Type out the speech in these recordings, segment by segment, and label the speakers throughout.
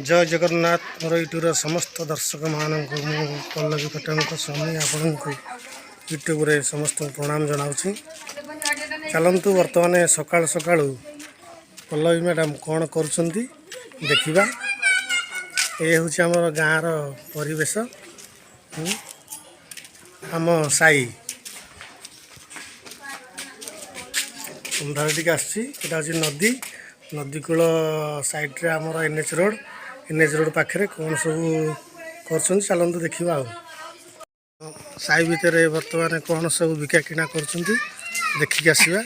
Speaker 1: ଜୟ ଜଗନ୍ନାଥ। ମୋର ୟୁଟ୍ୟୁବ୍ର ସମସ୍ତ ଦର୍ଶକମାନଙ୍କୁ ମୁଁ ପଲ୍ଲବୀ ଖଟାଙ୍କ ସ୍ୱାମୀ ଆପଣଙ୍କୁ ୟୁଟ୍ୟୁବରେ ସମସ୍ତଙ୍କୁ ପ୍ରଣାମ ଜଣାଉଛି। ଚାଲନ୍ତୁ, ବର୍ତ୍ତମାନ ସକାଳୁ ସକାଳୁ ପଲ୍ଲବୀ ମ୍ୟାଡ଼ାମ୍ କ'ଣ କରୁଛନ୍ତି ଦେଖିବା। ଏ ହେଉଛି ଆମର ଗାଁର ପରିବେଶ, ଆମ ସାହି। ଅନ୍ଧାର ଟିକେ ଆସୁଛି। ଏଇଟା ହେଉଛି ନଦୀ। ନଦୀ କୂଳ ସାଇଡ଼୍ରେ ଆମର NH road. NH road ପାଖରେ କ'ଣ ସବୁ କରୁଛନ୍ତି, ଚାଲନ୍ତୁ ଦେଖିବା। ଆଉ ସାହି ଭିତରେ ବର୍ତ୍ତମାନ କ'ଣ ସବୁ ବିକା କିଣା କରୁଛନ୍ତି, ଦେଖିକି ଆସିବା।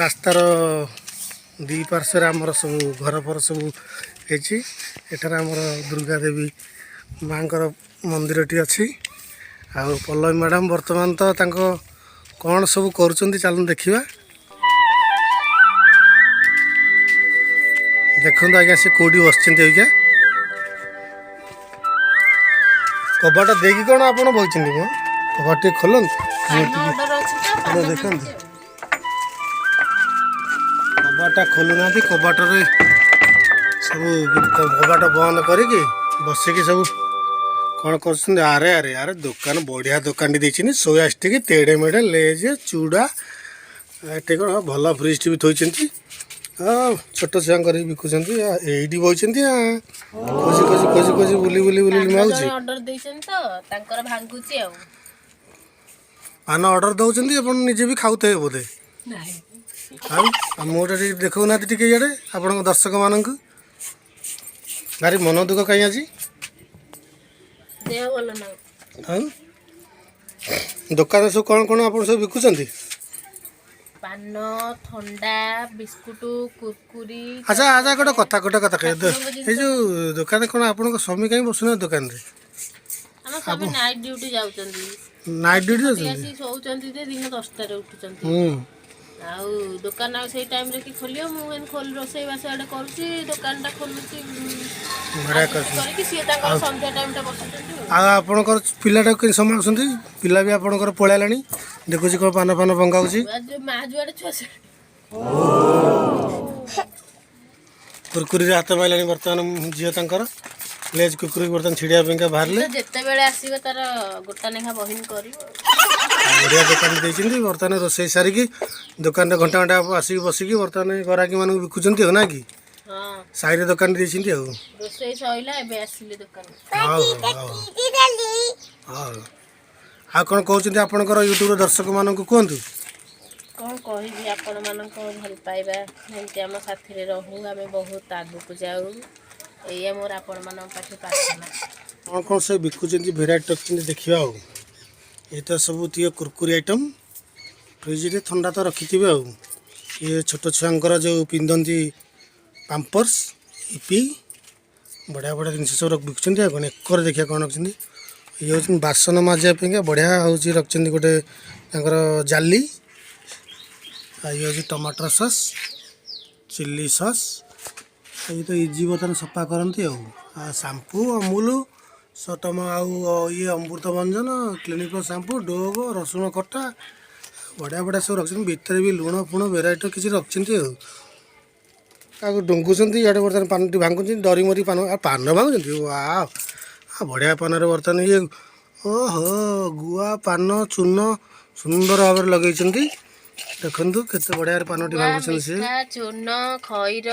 Speaker 1: ରାସ୍ତାର ଦୁଇ ପାର୍ଶ୍ୱରେ ଆମର ସବୁ ଘର ଫର ସବୁ ହେଇଛି। ଏଠାରେ ଆମର ଦୁର୍ଗା ଦେବୀ ମାଙ୍କର ମନ୍ଦିରଟି ଅଛି। ଆଉ ପଲ୍ଲବୀ ମ୍ୟାଡ଼ାମ୍ ବର୍ତ୍ତମାନ ତ ତାଙ୍କ କ'ଣ ସବୁ କରୁଛନ୍ତି, ଚାଲନ୍ତୁ ଦେଖିବା। ଦେଖନ୍ତୁ ଆଜ୍ଞା, ସେ କେଉଁଠି ବସିଛନ୍ତି ଆଜ୍ଞା। କବାଟ ଦେଇକି କ'ଣ ଆପଣ ବସିଛନ୍ତି ମ? କବାଟ ଟିକେ ଖୋଲନ୍ତୁ। ମୁଁ
Speaker 2: ପାନ
Speaker 1: ଟିକେ
Speaker 2: ଅର୍ଡର ଅଛି ତ
Speaker 1: ଆପଣ
Speaker 2: ପାନ
Speaker 1: ଦେଖନ୍ତୁ।
Speaker 2: ଭାଙ୍ଗୁଛି ଆଉ।
Speaker 1: କବାଟଟା ଖୋଲୁନାହାନ୍ତି। କବାଟରେ ସବୁ କବାଟ ବନ୍ଦ କରିକି ବସିକି ସବୁ କ'ଣ କରୁଛନ୍ତି? ଆରେ ଆରେ ଆରେ, ଦୋକାନ ବଢ଼ିଆ ଦୋକାନଟି ଦେଇଛନ୍ତି। ସୋୟା ଷ୍ଟିକ୍, ତେଡ଼େ ମେଢ଼େ, ଲେଜ୍, ଚୁଡ଼ା। ଏଠି କ'ଣ ଭଲ ଫ୍ରିଜ୍ଟି ବି ଥୋଇଛନ୍ତି। ହଁ, ଛୋଟ ଛୁଆଙ୍କର ବି ବିକୁଛନ୍ତି। ଏଇଠି ବଇଛନ୍ତି। ଖୋଜି ଖୋଜି ଖୋଜି ଖୋଜି ବୁଲି ବୁଲି ବୁଲି
Speaker 2: ପାନ
Speaker 1: ମାଗୁଛି।
Speaker 2: ଜଣେ ଅର୍ଡର ଦେଇଛନ୍ତି ତ, ତାଙ୍କର ଭାଙ୍ଗୁଛି ଆଉ।
Speaker 1: ପାନ ଅର୍ଡ଼ର ଦେଉଛନ୍ତି, ଆପଣ ନିଜେ ବି ଖାଉଥିବେ ବୋଧେ?
Speaker 2: ନାହିଁ।
Speaker 1: ଆଉ ମୁଁ ଗୋଟେ ଟିକେ ଦେଖାଉନାହାନ୍ତି ଟିକେ ଇଆଡ଼େ ଆପଣଙ୍କ ଦର୍ଶକମାନଙ୍କୁ। ଭାରି ମନ ଦୁଃଖ କାହିଁ ଆଜି?
Speaker 2: ଦେହ ଭଲ ନାହିଁ।
Speaker 1: ଆଉ ଦୋକାନରେ ସବୁ କ'ଣ କ'ଣ ଆପଣ ସବୁ ବିକୁଛନ୍ତି?
Speaker 2: ପାନ, ଥଣ୍ଡା, ବିସ୍କୁଟ, କୁରକୁରି।
Speaker 1: ଆଚ୍ଛା ଆଚ୍ଛା, ଗୋଟେ କଥା କହିବେ।
Speaker 2: ଠାକୁରଙ୍କ
Speaker 1: ଏଇ
Speaker 2: ଜିନିଷ।
Speaker 1: ଯେଉଁ ଦୋକାନରେ କ'ଣ ଆପଣଙ୍କ ସ୍ୱାମୀ କାହିଁ ବସୁନାହାନ୍ତି ଦୋକାନରେ?
Speaker 2: ଆମ ସ୍ୱାମୀ ନାଇଟ୍ ଡ୍ୟୁଟି ଯାଉଛନ୍ତି।
Speaker 1: ନାଇଟ୍ ଡ୍ୟୁଟି
Speaker 2: ରାତି
Speaker 1: ଯାଉଛନ୍ତି?
Speaker 2: ଆସିକି ଶୋଉଛନ୍ତି ଯେ ଦିନ 10ଟାରେ ଉଠୁଛନ୍ତି। ଆଉ ଦୋକାନ ଆଉ ସେଇ ଟାଇମରେ କି ଖୋଲିବ? ମୁଁ ଏମିତି ଖୋଲି ରୋଷେଇ ବାସ ଆଡ଼େ କରୁଛି, ଦୋକାନଟା ଖୋଲୁଛି।
Speaker 1: ବଢ଼ିଆ
Speaker 2: ଆଡଜଷ୍ଟ
Speaker 1: କରିଛନ୍ତି।
Speaker 2: କରିକି ସିଏ ତାଙ୍କର ସନ୍ଧ୍ୟା ଟାଇମଟା ବସୁଛନ୍ତି ଆଉ।
Speaker 1: ଆଉ ଆପଣଙ୍କର ପିଲାଟାକୁ କେମିତି ସମ୍ଭାଳୁଛନ୍ତି? ପିଲା ବି ଆପଣଙ୍କର ପଳେଇଲାଣି ଦେଖୁଛି, କ'ଣ ପାନ ଫାନ ଭଙ୍ଗାଉଛି।
Speaker 2: ମା ଯୁଆଡ଼େ ଛୁଆ ସିଆଡ଼େ।
Speaker 1: କୁରକୁରିରେ ହାତ ମାରିଲାଣି ବର୍ତ୍ତମାନ ଝିଅ ତାଙ୍କର। ଲେଜ୍, କୁରକୁରି ବର୍ତ୍ତମାନ ଛିଡ଼ିବା ପାଇଁକା ବାହାରିଲେ।
Speaker 2: ତ ଯେତେବେଳେ ଆସିବ ତାର ଗୋଟା ଲେଖା ବହିନ କରିବ।
Speaker 1: ବଢ଼ିଆ ଦୋକାନ ଦେଇଛନ୍ତି। ବର୍ତ୍ତମାନ ରୋଷେଇ ସାରିକି ଦୋକାନରେ ଘଣ୍ଟା ଘଣ୍ଟା ଆସିକି ବସିକି ବର୍ତ୍ତମାନ ଗରାକୀମାନଙ୍କୁ ବିକୁଛନ୍ତି ଆଉ, ନା କି?
Speaker 2: ହଁ।
Speaker 1: ସାହିରେ ଦୋକାନ ଦେଇଛନ୍ତି ଆଉ।
Speaker 2: ରୋଷେଇ ସଇଲା, ଏବେ ଆସିଲି ଦୋକାନ।
Speaker 1: ହଉ ହଉ ହଉ। ଆଉ କ'ଣ କହୁଛନ୍ତି ଆପଣଙ୍କର ୟୁଟ୍ୟୁବ୍ର ଦର୍ଶକମାନଙ୍କୁ, କୁହନ୍ତୁ।
Speaker 2: କ'ଣ କହିବି? ଆପଣମାନଙ୍କ ଭଲ ପାଇବା ଏମିତି ଆମ ସାଥିରେ ରହୁ, ଆମେ ବହୁତ ଆଗକୁ ଯାଉ, ଏଇଆ ମୋର ଆପଣମାନଙ୍କ ପାଖେ ପ୍ରାର୍ଥନା।
Speaker 1: କ'ଣ କ'ଣ ସବୁ ବିକୁଛନ୍ତି, ଭେରାଇଟି ରଖିଛନ୍ତି, ଦେଖିବା। ଆଉ ଏ ତ ସବୁ ଟିକେ କୁରକୁରି ଆଇଟମ୍, ଫ୍ରିଜ୍ରେ ଥଣ୍ଡା ତ ରଖିଥିବେ। ଆଉ ଇଏ ଛୋଟ ଛୁଆଙ୍କର ଯେଉଁ ପିନ୍ଧନ୍ତି ପାମ୍ପର୍ସ, ଇପି, ବଢ଼ିଆ ବଢ଼ିଆ ଜିନିଷ ସବୁ ବିକୁଛନ୍ତି। ଆଉ କ'ଣ ଏକରେ ଦେଖିବା କ'ଣ ରଖିଛନ୍ତି। ଇଏ ହେଉଛନ୍ତି ବାସନ ମାଜିବା ପାଇଁକା ବଢ଼ିଆ ହେଉଛି ରଖିଛନ୍ତି ଗୋଟେ ତାଙ୍କର ଜାଲି। ଆଉ ଇଏ ହେଉଛି ଟମାଟର ସସ୍, ଚିଲି ସସ୍। ଏଇ ତ ଇଜି ବର୍ତ୍ତମାନ ସଫା କରନ୍ତି। ଆଉ ସାମ୍ପୁ, ଅମୁଲ ସଟମ, ଆଉ ଇଏ ଅମୃତଭଞ୍ଜନ, କ୍ଲିନିକ୍ ପ୍ଲସ୍ ସାମ୍ପୁ, ଡୋଭ୍, ରସୁଣ ଖଟା, ବଢ଼ିଆ ବଢ଼ିଆ ସବୁ ରଖିଛନ୍ତି। ଭିତରେ ବି ଲୁଣ ଫୁଣ ଭେରାଇଟିର କିଛି ରଖିଛନ୍ତି। ଆଉ କାହାକୁ ଡୁଙ୍ଗୁଛନ୍ତି ଇଆଡ଼େ, ବର୍ତ୍ତମାନ ପାନଟି ଭାଙ୍ଗୁଛନ୍ତି ଡରି ମରି ପାନ। ଆଉ ପାନ ଭାଙ୍ଗୁଛନ୍ତି। ୱାଓ, ଆଉ ବଢ଼ିଆ ପାନରେ ବର୍ତ୍ତମାନ ଇଏ, ଓହୋ, ଗୁଆ ପାନ ଚୂନ ସୁନ୍ଦର ଭାବରେ ଲଗେଇଛନ୍ତି। ଦେଖନ୍ତୁ କେତେ ବଢ଼ିଆରେ ପାନଟି
Speaker 2: ଗୁଆ,
Speaker 1: ଭାଙ୍ଗୁଛନ୍ତି ସେ।
Speaker 2: ମିଠା, ଚୂନ, ଖଇର,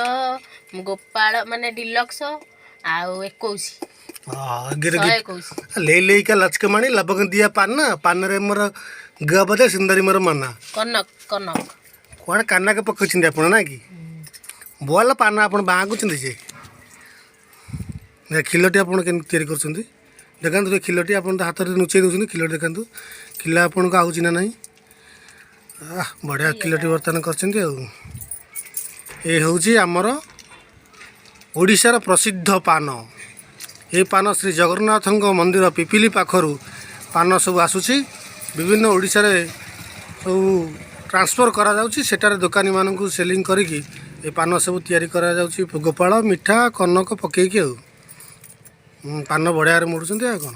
Speaker 2: ଗୋପାଳ ମାନେ ଡିଲକ୍ସ ଆଉ 21
Speaker 1: ଗିର
Speaker 2: 121।
Speaker 1: ଲେ ଲେଇକା ଲଚକମଣି ଲବଙ୍ଗ ଦିଆ ପାନ, ପାନରେ ମୋର ଗୁଆ ବଜା ସୁନ୍ଦରୀ ମୋର ମନ।
Speaker 2: କନକ କନକ।
Speaker 1: କୁଆଡ଼େ କାନାକ ପକାଉଛନ୍ତି ଆପଣ, ନା କି? ଭଲ ପାନ ଆପଣ ଭାଙ୍ଗୁଛନ୍ତି ଯେ। ଖିଲଟି ଆପଣ କେମିତି ତିଆରି କରୁଛନ୍ତି ଦେଖନ୍ତୁ। ଏ ଖିଲଟି ଆପଣ ତ ହାତରେ ଲୁଚେଇ ଦେଉଛନ୍ତି। ଖିଲଟି ଦେଖନ୍ତୁ, ଖିଲ ଆପଣଙ୍କୁ ଆଉଛି ନା ନାହିଁ? ଆহ, ବଢ଼ିଆ ଖିଲଟି ବର୍ତ୍ତମାନ କରିଛନ୍ତି। ଆଉ ଏ ହେଉଛି ଆମର ଓଡ଼ିଶାର ପ୍ରସିଦ୍ଧ ପାନ। ଏ ପାନ ଶ୍ରୀ ଜଗନ୍ନାଥଙ୍କ ମନ୍ଦିର ପିପିଲି ପାଖରୁ ପାନ ସବୁ ଆସୁଛି। ବିଭିନ୍ନ ଓଡ଼ିଶାରେ ସବୁ ଟ୍ରାନ୍ସଫର୍ କରାଯାଉଛି। ସେଠାରେ ଦୋକାନୀମାନଙ୍କୁ ସେଲିଂ କରିକି ଏ ପାନ ସବୁ ତିଆରି କରାଯାଉଛି, ଗୋପାଳ, ମିଠା, କନକ ପକେଇକି। ଆଉ ପାନ ବଢ଼ିଆରେ ମୋଡ଼ୁଛନ୍ତି। ଆଉ କ'ଣ,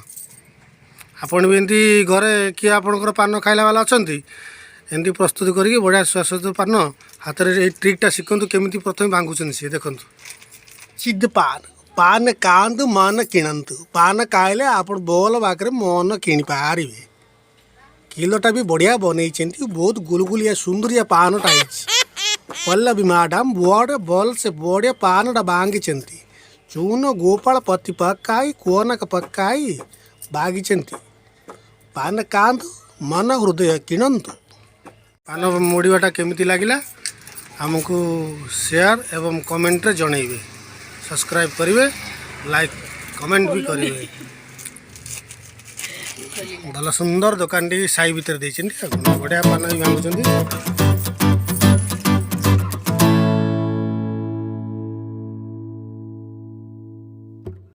Speaker 1: ଆପଣ ବି ଏମିତି ଘରେ କିଏ ଆପଣଙ୍କର ପାନ ଖାଇଲା ବାଲା ଅଛନ୍ତି, ଏମିତି ପ୍ରସ୍ତୁତ କରିକି ବଢ଼ିଆ ସୁଆସ୍ୱାଦୁ ପାନ ହାତରେ ଏଇ ଟ୍ରିକ୍ଟା ଶିଖନ୍ତୁ, କେମିତି ପ୍ରଥମେ ଭାଙ୍ଗୁଛନ୍ତି ସିଏ ଦେଖନ୍ତୁ। ସିଦ୍ଧ ପାନ, ପାନ ଖାଆନ୍ତୁ, ମନ କିଣନ୍ତୁ। ପାନ ଖାଇଲେ ଆପଣ ଭଲ ବାକରେ ମନ କିଣିପାରିବେ। କିଲୋଟା ବି ବଢ଼ିଆ ବନେଇଛନ୍ତି, ବହୁତ ଗୁଲଗୁଲିଆ ସୁନ୍ଦରିଆ ପାନଟା ହେଇଛି। ପଲ୍ଲବୀ ମ୍ୟାଡ଼ାମ ବଡ଼ ଭଲସେ ବଢ଼ିଆ ପାନଟା ଭାଙ୍ଗିଛନ୍ତି। ଚୂନ ଗୋପାଳ ପତି ପକାଇ, କୋନକ ପକାଇ ଭାଙ୍ଗିଛନ୍ତି। ପାନ ଖାଆନ୍ତୁ, ମନ ହୃଦୟ କିଣନ୍ତୁ। ପାନ ମୋଡ଼ିବାଟା କେମିତି ଲାଗିଲା ଆମକୁ ସେୟାର ଏବଂ କମେଣ୍ଟରେ ଜଣେଇବେ। ସବସ୍କ୍ରାଇବ୍ କରିବେ, ଲାଇକ୍ କମେଣ୍ଟ ବି କରିବେ। ଭଲ ସୁନ୍ଦର ଦୋକାନଟି ସାହି ଭିତରେ ଦେଇଛନ୍ତି ଆଉ ବଢ଼ିଆ ପାନ ବି ଭାଙ୍ଗୁଛନ୍ତି।